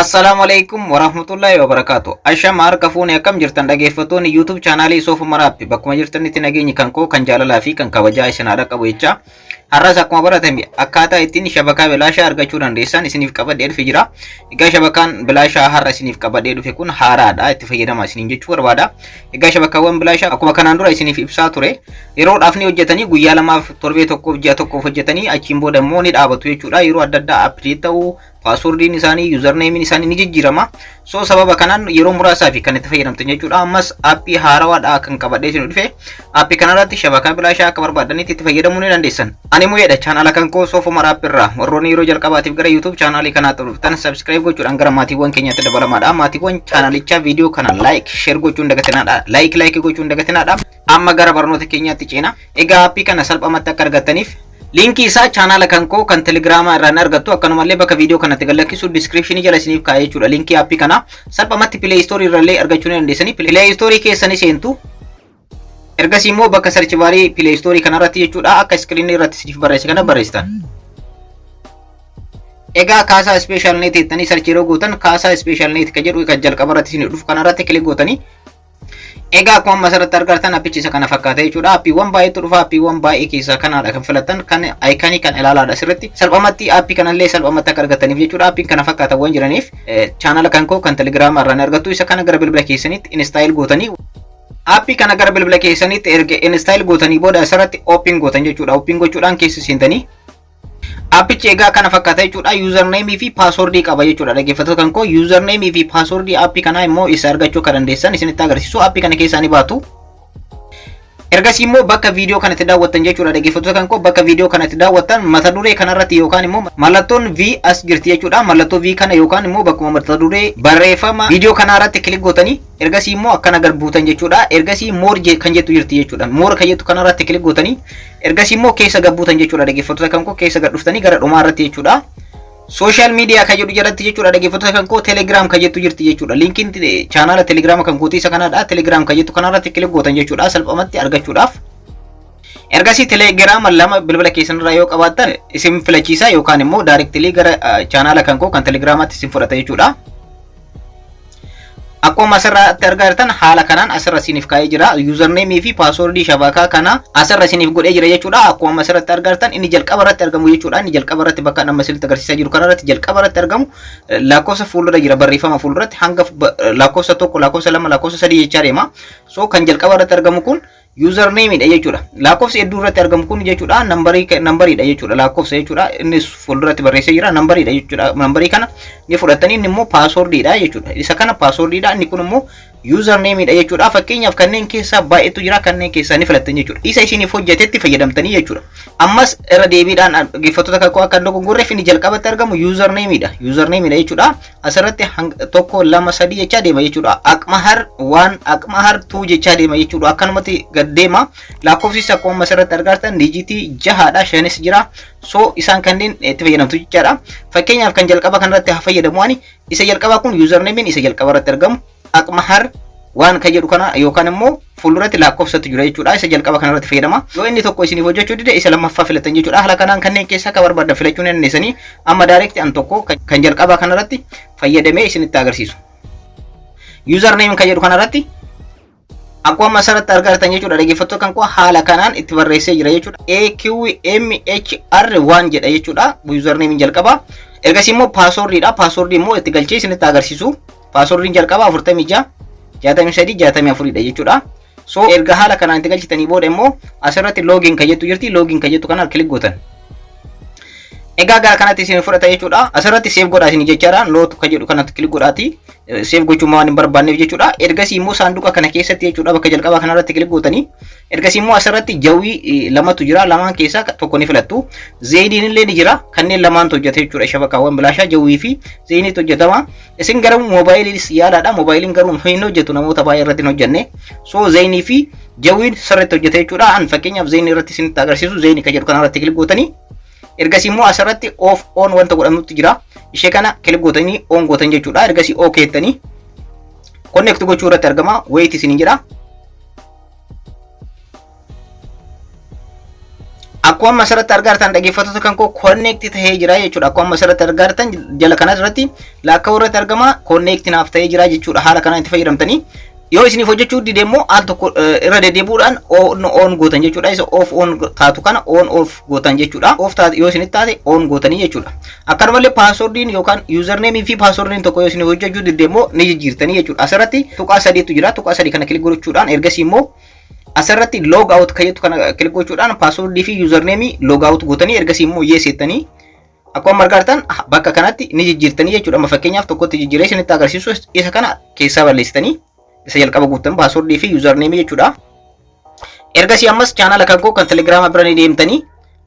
Assalaamu alaikum warahmatullahi wabarakaatu. Ashama harka fuune, akkam jirtan dhaggeeffattoonni YouTube chaanaalii Soof Umar App? Bakkuma jirtanitti nageenyi kan koo kan jaalalaa fi kan kabajaa isin haadha qabu jecha. Har'as akkuma baratame akkaataa ittiin shabakaa bilaashaa argachuu dandeessan isiniif qabadhee dhufe jira. Egaa shabakaan bilaashaa har'a isiniif qabadhee dhufe kun haaraadha, itti fayyadamaa isiniin jechuu barbaada. Egaa shabakaawwan bilaashaa akkuma kanaan dura isiniif ibsaa ture yeroodhaaf ni hojjetanii, guyyaa 2f, torbee tokkoof, ji'a tokkoof hojjetanii achiin booda immoo ni dhaabatu jechuudha. Yeroo adda addaa update ta'uu, passwordiin isaanii, usernameiin isaanii ni jijjiirama. So sababa kanaan yeroo muraasaa fi kan itti fayyadamtan jechuudha. Ammas aappii haarawaadha kan qabadhee isin dhufe. Aappii kanarratti shabakaa bilaashaa akka barbaadanitti itti fayyadamuu ni dandeessan. Ani muyeedha, chaanaala kan koo Soofumar App irraa. Warroonni yeroo jalqabaatiif gara YouTube chaanaalii kanaatti dhuftan subscribe gochuudhaan gara maatiiwwan keenyaatti dabalamaadha. Maatiiwwan chaanaalichaa viidiyoo kana like, share gochuun dagatinaadha. Like like gochuun dagatinaadha. Amma gara barnoota keenyaatti ceena. Egaa aappii kana salphumatti akka argattaniif liinkii isaa chaanaala kan koo kan telegiraamaa irraa ni argattu. Akkanumallee bakka viidiyoo kanatti gadlakkisu descriptionii jala isiniif kaa'ee jechuudha. Liinkii aappii kana salphumatti Play Store irrallee argachuu ni dandeessanii. Play Store keessanii seentu. Ergasii immoo bakka search barii Play Store kanarratti jechuudha, akka iskiriinii irratti isiniif barreesse kana barreessitan. Egaa Kaasaa Special Net jettanii search yeroo gootan, Kaasaa Special Net kan jedhu kan jalqaba irratti isinii dhufu kanarratti click gootanii. Egaa akkuma amma asirratti argartan appichi isa kana fakkaata jechuudha. Appiiwwan baay'eetu dhufa. Appiiwwan baay'ee keessaa kanaadha kan filattan, kan iconii kan ilaalaadha asirratti. Salphumatti aappii kanallee salphumatti akka argataniif jechuudha. Appiin kana fakkaatan waan jiraniif chaanala kan koo kan telegiraama irraa ni argattu. Isa kana gara bilbila keessanitti install gootanii, aappii kana gara bilbila keessanitti erga install gootanii booda asirratti open gootan jechuudha. Open gochuudhaan keessa seentanii. Aappichi egaa kana fakkaata jechuudha. Username fi passwordii qaba jechuudha. Dhaggeeffattoota kan koo, username fi passwordii aappii kanaa immoo isa argachuu akka dandeessan isinitti agarsiisu. Aappii kana keessaa ni baatu. Ergasii immoo bakka viidiyoo kanatti daawwattan jechuudha. Dhaggeeffattoota kan koo, bakka viidiyoo kanatti daawwattan mata duree kanarratti yookaan immoo mallattoon V as jirti jechuudha. Mallattoo V kana yookaan immoo bakkuma mata duree barreeffama viidiyoo kanarratti click gootanii, ergasii immoo akkana gad buutan jechuudha. Ergasii more kan jettu jirti jechuudha. More kan jettu kanarratti click gootanii, ergasii immoo keessa gad buutan jechuudha. Dhaggeeffattoota kan koo, keessa gad dhuftanii gara dhumaa irratti jechuudha. Social media kan jedhu jalatti jechuudha, dhaggeeffattoota kan koo, Telegram kan jettu jirti jechuudha. Linkiin chaanaala Telegram kan kootii isa kanadha. Telegram kan jettu kanarratti click gootan jechuudha salphumatti argachuudhaaf. Ergasii Telegram lama bilbila keessan irraa yoo qabaattan isin filachiisa yookaan immoo directly gara chaanaala kan koo kan Telegramaatti isin fudhata jechuudha. Akkuma asirratti argaa jirtan haala kanaan asirra isiniif kaa'ee jira. Username fi passwordii shabakaa kana asirra isiniif godhee jira jechuudha. Akkuma asirratti argaa jirtan inni jalqaba irratti argamu jechuudha. Inni jalqaba irratti bakka amma isinitti agarsiisaa jiru kanarratti jalqaba irratti argamu lakkoofsa fuuldura jira, barreeffama fuulduratti hanga lakkoofsa 1, lakkoofsa 2, lakkoofsa 3 jechaa deema. So kan jalqaba irratti argamu kun username dha jechuudha. Lakkoofsi hedduu irratti argamu kun jechuudha numberii numberiidha jechuudha, lakkoofsa jechuudha. Innis fuulduratti barreessee jira, numberiidha jechuudha. Numberii kana ni fudhatanii, inni immoo passwordiidha jechuudha. Isa kana passwordiidha, inni kun immoo username dha jechuudha. Fakkeenyaaf kanneen keessaa baay'eetu jira, kanneen keessaa ni filattan jechuudha. Isa isiniif hojjetetti fayyadamtanii jechuudha. Ammas irra deebiidhaan, dhaggeeffattoota kakuu, akka hin dogongorreef inni jalqabatti argamu username dha. Username dha jechuudha. Asirratti 1, 2, 3 jechaa deema jechuudha. Aqmahar 1, Aqmahar 2 jechaa deema jechuudha. Akkanumatti gad deema. Lakkoofsis akkuma asirratti argartan digitii jahaadha, shanis jira. So isaan kanneen itti fayyadamtu jechaadha. Fakkeenyaaf kan jalqaba kanarratti haa fayyadamu ani. Isa jalqabaa kun usernameiin isa jalqaba irratti argamu Aqmahar 1 kan jedhu kana yookaan immoo fuulduratti lakkoofsatu jira jechuudha. Isa jalqaba kanarratti fayyadama. Yoo inni tokko isiniif hojjechuu dide isa lammaffaa filatan jechuudha. Haala kanaan kanneen keessaa akka barbaadan filachuu ni dandeessanii. Amma direct an tokko kan jalqabaa kanarratti fayyadamee isinitti agarsiisu. Username kan jedhu kanarratti akkuma asirratti argaa jechuudha, dhaggeeffattoota kan koo, haala kanaan itti barreessee jira jechuudha. AQMHR 1 jedha jechuudha. Username jalqaba. Ergasii immoo passwordiidha. Passwordii immoo itti galchee isinitti agarsiisu. Passwordiin jalqaba 46 63 64dha jechuudha. So erga haala kanaan itti galchitanii booda immoo asirratti login kan jettu jirti. Login kan jettu kana click gootan. Egaa gara kanatti isin fudhata jechuudha. Asirratti save godhaa isin jechaadha. Not kan jedhu kanatti click godhaati. Save gochuu waan hin barbaanneef jechuudha. Ergasii immoo saanduqa kana keessatti jechuudha, bakka jalqabaa kanarratti click gootanii. Ergasii immoo asirratti Jawwy lamatu jira. Lamaan keessaa tokko ni filattu. Zainiin illee ni jira. Kanneen lamaantu hojjeta jechuudha. Shabakaawwan bilaashaa Jawwy fi Zainiitu hojjetama. Isin garuu moobaayiliis yaalaadha. Moobaayiliin garuu hin hojjetu, namoota baay'ee irratti hin hojjenne. So Zainii fi Jawwyn sirriitti hojjeta jechuudha. An fakkeenyaaf Zainii irratti isinitti agarsiisu. Zainii kan jedhu kanarratti click gootanii. Ergasii immoo asirratti off on wanta godhamutu jira. Ishee kana click gootanii on gootan jechuudha. Ergasii OK jettanii connect gochuu irratti argama. Wait isiniin jedha. Akkuma amma asirratti argartan, dhaggeeffattoota kan koo, connect tahee jira jechuudha. Akkuma amma asirratti argartan jala kana irratti lakkaa'uu irratti argama, connect naaf tahee jira jechuudha. Haala kanaan itti fayyadamtanii yoo isiniif hojjechuu dide immoo al tokko irra deddeebi'uudhaan on on gootan jechuudha. Isa off on taatu kana on off gootan jechuudha. Off taate yoo isinitti taate on gootanii jechuudha. Akkanumallee passwordiin yookaan usernameii fi passwordiin tokko yoo isiniif hojjechuu dide immoo ni jijjiirtanii jechuudha. Asirratti tuqaa sadiitu jira. Tuqaa sadii kana click gochuudhaan ergasii immoo asirratti log out kan jettu kana click gochuudhaan passwordii fi usernameii log out gootanii ergasii immoo yes jettanii akkuma argartan bakka kanatti ni jijjiirtanii jechuudha. Amma fakkeenyaaf tokkotti jijjiiree isinitti agarsiisu, isa kana keessaa balleessitanii isa jalqaba guuttan passwordii fi usernameii jechuudha. Ergasii ammas chaanala kan koo kan Telegiraama bira ni deemtanii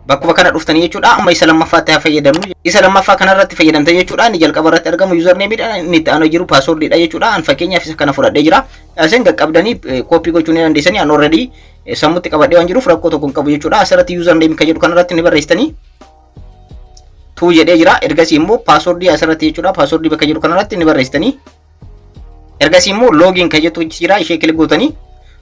bakkuma kana dhuftanii jechuudha. Amma isa lammaffaatti haa fayyadamnu. Isa lammaffaa kanarratti fayyadamtan jechuudha. Inni jalqaba irratti argamu usernameiidha. Inni itti aanee jiru passwordiidha jechuudha. An fakkeenyaaf isa kana fudhadhee jira. Isin qaqqabdanii copy gochuu ni dandeessanii. An already sammuutti qabadhee waan jiruuf rakkoo tokko hin qabu jechuudha. Asirratti username kan jedhu kanarratti ni barreessitanii. Tuu jedhee jira. Ergasii immoo passwordii asirratti jechuudha. Passwordii bakka jedhu kanarratti ni barreessitanii. Ergasii immoo login kan jettu jira, ishee click gootanii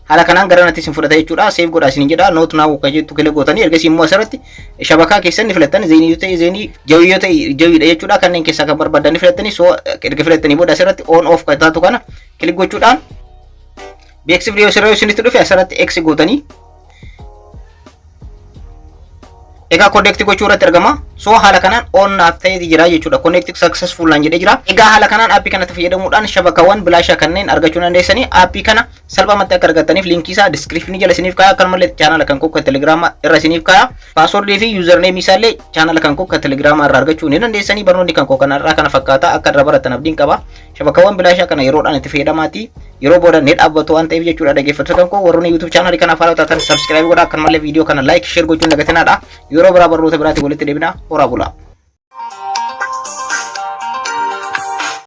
haala kanaan gara natti isin fudhata jechuudha. Save godhaa isin jedha. Not now kan jettu click gootanii ergasii immoo asirratti shabakaa keessan ni filattan. Zainii yoo ta'e Zainii, Jawwy yoo ta'e Jawwydha jechuudha. Kanneen keessaa kan barbaadan ni filattanii. So erga filattanii booda asirratti on off kan taatu kana click gochuudhaan beeksifni yoo sirra isinitti dhufe asirratti X gootanii. Egaa connect gochuu irratti argama. So haala kanaan on naaf ta'eeti jira jechuudha. Connect successful naan jedhee jira. Egaa haala kanaan aappii kanatti fayyadamuudhaan shabakawwan bilaashaa kanneen argachuu dandeessanii. Aappii kana salphumatti akka argattaniif linkii isaa descriptionii jala isiniif kaaya. Akkanumallee chaanala kan koo kan Telegiraama irra isiniif kaaya. Passwordii fi usernameii isaallee chaanala kan koo kan Telegiraama irra argachuu ni dandeessanii. Barnoonni kan koo kanarraa kana fakkaata, akka irra baratan abdiin qaba. Shabakawwan bilaashaa kana yeroodhaan itti fayyadamaati. Yeroo booda ni dhaabbatu waan ta'eef jechuudha. Dhaggeeffattoota kan koo, warroonni YouTube chaanalii kanaaf haala taatan subscribe godhaa. Akkanumallee viidiyoo kana like, share gochuun dagatinaadha. Yeroo biraa barnoota biraatiin walitti deebina. Horaa bulaa.